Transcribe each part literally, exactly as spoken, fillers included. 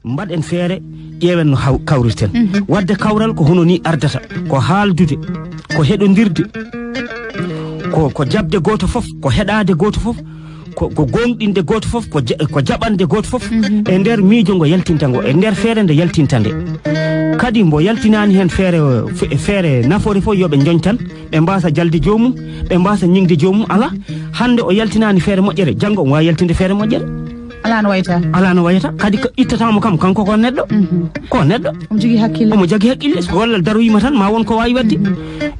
Mbaɗen feere, ƴeewen no haw- kawrirten. Waɗde kawral ko hono ni ardata, ko haaldude, ko heɗondirde, ko, ko jaɓde gooto fof, ko heɗaade gooto fof, ko, ko gooŋɗinde gooto fof, ko ja- ko jaɓande gooto fof e nder miijo ngo yaltinta ngo, e nder feere nde yaltinta nde. Kadi mbo yaltinaani heen feere, fe- feere nafoore fof, yo ɓe njoñ tan, ɓe mbaasa jalde joomum, ɓe mbaasa ñiŋde joomum. Alaa, hannde o yaltinaani feere moƴƴere, janngo omo waawi yaltinde feere moƴƴere. Alaa no wayata. Alaa no wayata. Kadi ko ittataamo kam, kanko ko neɗɗo. Ko neɗɗo. Omo jogii hakkille. Omo jogii hakkille. So gollal daroyiima tan, ma won ko waawi waɗde.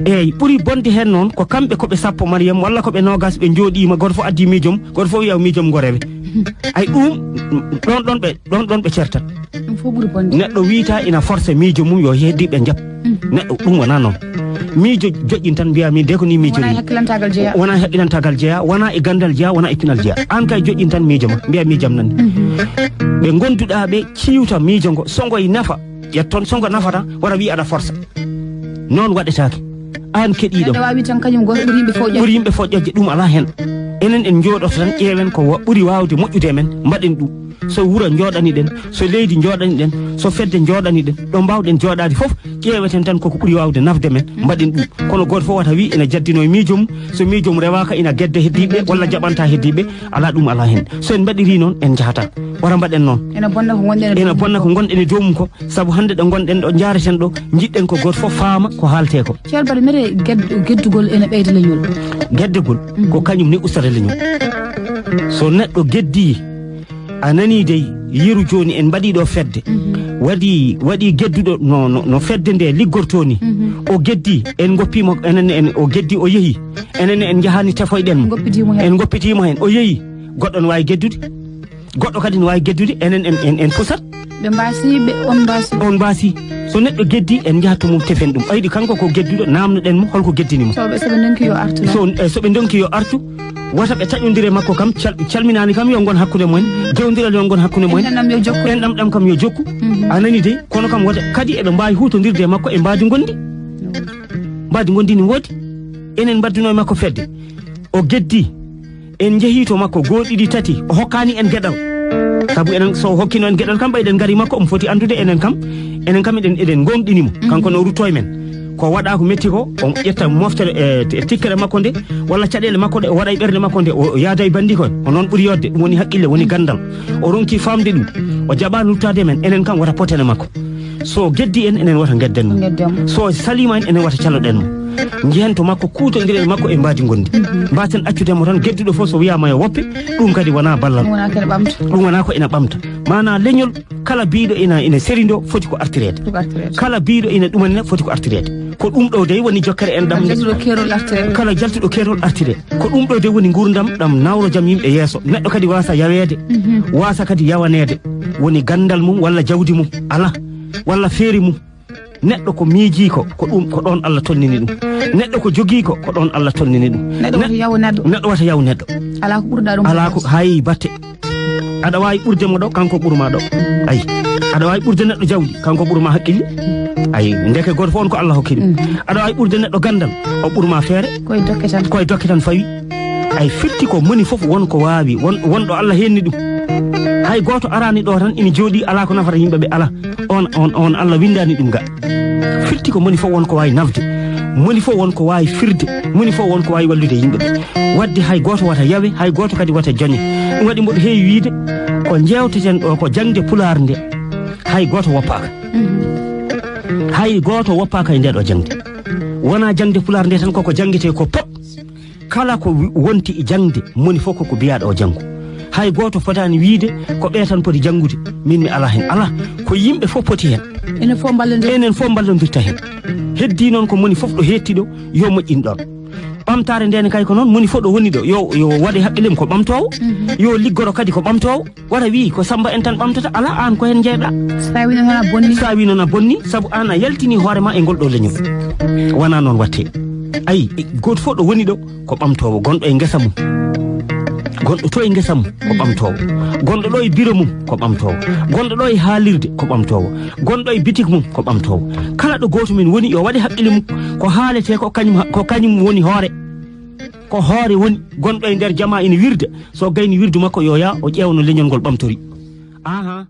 Eeyi, ɓuri bonde heen noon, ko kamɓe ko ɓe sappo, Mariam, walla ko ɓe noogas, ɓe njooɗiima, gooto fof addi miijom, gooto fof wiya miijom ngo rewe. Ay, ɗum, ɗoon, ɗoon ɓe, ɗoon, ɗoon ɓe ceertat. Ɗum fof ɓuri bonde. Neɗɗo wiyata ina force miijo mum yo heddiiɓe njaɓ. Neɗɗo ɗum wonaa noon. Miijo joƴƴin tan mbiya min de ko ni miijo. Wonaa e hakkilantaagal jeyaa. Wonaa e hakkilantaagal jeyaa, wonaa e ganndal jeyaa, wonaa e pinal jeyaa. Aan kay joƴƴin tan miijo ma, mbiya miijam nan. Ɓe ngonnduɗaa ɓe ciwta miijo ngo, so ngo e nafa, ƴetton, so ngo nafata, wara wi aɗa force. Noon waɗetaake. Aan keɗiiɗo. Neɗɗo waawi tan kañum gooto ɓuri yimɓe fof ƴoƴde. Ɓuri yimɓe fof ƴoƴde, ɗum alaa heen. Enen en njooɗoto tan, ƴeewen ko wa- ɓuri waawde moƴƴude e men, mbaɗen ɗum. So wuro njooɗani ɗen, so leydi njooɗani ɗen, so fedde njooɗani ɗen, ɗo mbaawɗen jooɗaade fof, ƴeeweten tan koko ɓuri waawde nafde men, mbaɗen ɗum. Kono gooto fof wata wi ina jaddinoo e miijo mum, so miijo mum rewaaka ina gedda heddiiɓe walla jaɓanta heddiiɓe, alaa, ɗum alaa heen. So en mbaɗirii noon, en njahataa. Wata mbaɗen noon. Ena bonna ko ngonɗen e dow mum ko, sabu hannde ɗo ngonɗen ɗo, njaareten ɗo, njiɗɗen ko gooto fof faama ko haaltee ko. Ceerno Bada, mbiyetee gedd- geddugol ena ɓeyda leñol. Geddugol ko kañum ne ustata leñol. So neɗɗo geddii, a nanii dey, yeru jooni en mbaɗii ɗo fedde. Waɗi, waɗi gedduɗo no, no, no fedde nde liggortoo ni. O geddii, en ngoppii mo, enen ne en, o geddii, o yehi. Enen ne en njahaani tefoyɗen mo. Ngoppitiima heen. En ngoppitiima heen. O yehi. Goɗɗo no waawi geddude. Goɗɗo kadi no waawi geddude, enen en, en, en pusat. Ɓe mbaasi, ɓe, on mbaasi. On mbaasi. So neɗɗo geddi, en njahat to mum, tefen ɗum. Aydi kanko ko gedduɗo, naamnoɗen mo, holko geddini mo. So ɓe, so ɓe ndonki yo artu noon. So, eh, so ɓe ndonki yo artu, wata ɓe taƴondire makko kam, cal-, calminaani kam yo ngon hakkunde mumen, jewndiral yo ngon hakkunde mumen. Enɗam ɗam yo jokku. Enɗam ɗam kam yo jokku. A nani de, kono kam wata, kadi eɓe mbaawi huutondirde e makko e mbaadi ngondi. Mbaadi ngondi ne woodi. Enen mbaddunoo e makko fedde. O geddi. En njehii to makko goo ɗiɗi tati, o hokkaani en geɗal. Sabu enen, so o hokkino en geɗal kam, ɓayden ngari makko, omo foti anndude enen kam, enen kam eɗen, eɗen ngoongɗini mo. Kanko no ruttoo e men. Ko waɗaa ko metti ko, o ƴetta moftere, e, e tikkere makko nde, walla caɗeele makko ɗe, o waɗa e ɓernde makko nde, o, o yaada e banndi ko, o noon ɓuri yodde, ɗum woni haqqille, woni ganndal. O ronki faamde ɗum, o jaɓaani ruttaade e men, enen kam wata poten e makko. So geddi en, enen wata gedden mo. Gedden mo. So saliima en, enen wata caloɗen mo. Njehen to makko, kuutondiren e makko e mbaadi ngondi. Mbaten accude mo tan, gedduɗo fof so wiyaama yo woppe, ɗum kadi wonaa ballal. Ɗum wonaa ko ene ɓamta. Ɗum wonaa ko ene ɓamta. Maanaa leñol, kala biiɗo ina, ina seri ɗo, foti ko artireede. Foti ko artireede. Kala biiɗo ina ɗumanina, foti ko artireede. Ko ɗum ɗo dey woni jokkere enɗam. Kala jaltuɗo keerol artire. Kala jaltuɗo keerol artire. Ko ɗum ɗo dey woni nguurndam ɗam nawrojam yimɓe yeeso. Neɗɗo kadi waasa yaweede, waasa kadi yawaneede. Woni ganndal mum walla jawdi mum. Alaa. Walla feere mum. Neɗɗo ko miijii ko, ko ɗum, ko ɗoon Allah tolnini ɗum. Neɗɗo ko jogii ko, ko ɗoon Allah tolnini ɗum. Neɗɗo wata yawu neɗɗo. Neɗɗo wata yawu neɗɗo. Alaa ko ɓurɗaa ɗum. Alaa ko, hay batte. Aɗa waawi ɓurde mo ɗo, kanko ɓurma ɗo. Ayi. Aɗa waawi ɓurde neɗɗo jawdi, kanko ɓurma haqqille. Ayi, ndeke gooto fof on ko Allah hokki ɗum. Aɗa waawi ɓurde neɗɗo ganndal, o ɓurma feere. Koye dokke tan. Koye dokke tan fawi. Ay, firti ko moni fof won ko waawi, won, won ɗo Allah heenni ɗum. Hay gooto araani ɗo tan ina jooɗii, alaa ko nafata yimɓe ɓe, alaa. On, on, on Allah winndaani ɗum ga. Firti ko moni fof won ko waawi nafde. Moni fof won ko waawi firde. Moni fof won ko waawi wallude yimɓe ɓe. Waɗde hay gooto wata yawe, hay gooto kadi wata joñe. Ɗum waɗi mboɗo heewi wiyde ko njeewteten ɗo ko jaŋde Pulaar nde. Hay gooto woppaaka. Hay gooto woppaaka e nde ɗo jaŋde. Wonaa jaŋde Pulaar nde tan, koko jaŋngetee ko pop. Kala ko wi- wonti e jaŋde, moni fof koko biyaaɗo o janngu. Hay gooto fotaani wiyde ko ɓe tan poti janngude, min mi alaa heen. Alaa, ko yimɓe fof poti heen. Enen fof mballondir- Enen fof mballondirta heen. Heddii noon ko moni fof ɗo heetti ɗo, yo moƴƴin ɗoon. Ɓamtaare ndee ne kay ko noon, moni fof ɗo woni ɗo, yo, yo waɗe haqqille mum ko ɓamtoowo, yo liggoro kadi ko ɓamtoowo. Wata wii ko Samba en tan ɓamtata, alaa, aan ko heen njeyɗaa. So a wii noon a bonni. So a wii noon a bonni, sabu aan a yaltini hoore ma e ngol ɗo leñol. Wonaa noon waɗtee. Ayi, gooto fof ɗo woni ɗo ko ɓamtoowo, gonɗo e ngesa mum. Gonɗo to e ngesa mum ko ɓamtoowo. Gonɗo ɗo e biro mum ko ɓamtoowo. Gonɗo ɗo e haalirde ko ɓamtoowo. Gonɗo e bitik mum ko ɓamtoowo. Kala ɗo gooto men woni yo waɗe haqqille mum, ko haaletee ko kañum ha- ko kañum woni hoore. Ko hoore woni, gonɗo e nder jamaa ina wirda, so gayni wirdu makko yo yaa o ƴeewa no leñol ngol ɓamtori. Ahan.